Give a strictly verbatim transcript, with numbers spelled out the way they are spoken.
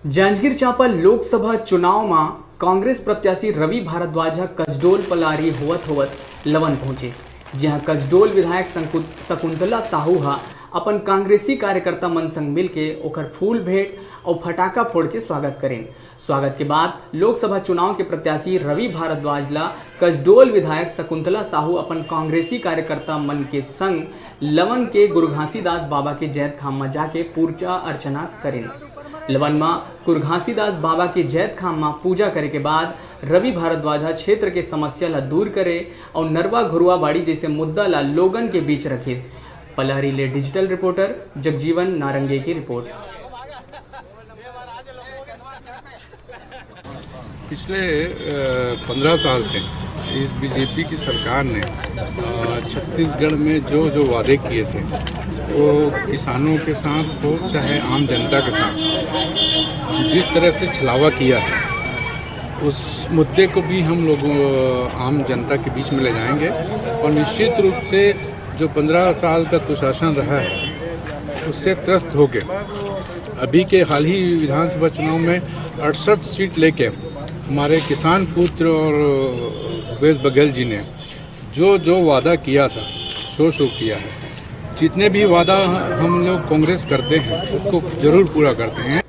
जांजगीर चांपा लोकसभा चुनाव म कांग्रेस प्रत्याशी रवि भारद्वाज ह कसडोल पलारी होवत होवत लवन पहुंचे, जिहां कसडोल विधायक संकु-, शकुंतला साहू ह अपन कांग्रेसी कार्यकर्ता मन संग मिलके ओखर फूल भेंट अउ फटाका फोड़ के स्वागत करिन। स्वागत के बाद लोकसभा चुनाव के प्रत्याशी रवि भारद्वाज ला कसडोल विधायक शकुंतला साहू अपन कांग्रेसी कार्यकर्ता मन के संग लवन के गुरु घासीदास बाबा के जैतखाम म जाके पूजा अर्चना करिन। लवन म गुरु घासीदास बाबा के जैतखाम म पूजा करे के बाद रवि भारद्वाज ह क्षेत्र के समस्या ला दूर करे अउ नरवा घुरवा बाड़ी जैसे मुद्दा ला लोगन के बीच रखिस। पलारी ले डिजिटल रिपोर्टर जगजीवन नारंगे की रिपोर्ट। पिछले पंद्रह साल से इस बीजेपी की सरकार ने अ, छत्तीसगढ़ में जो जो वादे किए थे, वो किसानों के साथ हो चाहे आम जनता के साथ, जिस तरह से छलावा किया है, उस मुद्दे को भी हम लोगों, आम जनता के बीच में ले जाएंगे और निश्चित रूप से जो पंद्रह साल का कुशासन रहा है, उससे त्रस्त होकर अभी के हाल ही विधानसभा चुनाव में अड़सठ सीट लेके हमारे किसान पुत्र और भूपेश बघेल जी ने जो जो वादा किया था, सो सो किया है। जितने भी वादा हम लोग कांग्रेस करते हैं, उसको जरूर पूरा करते हैं।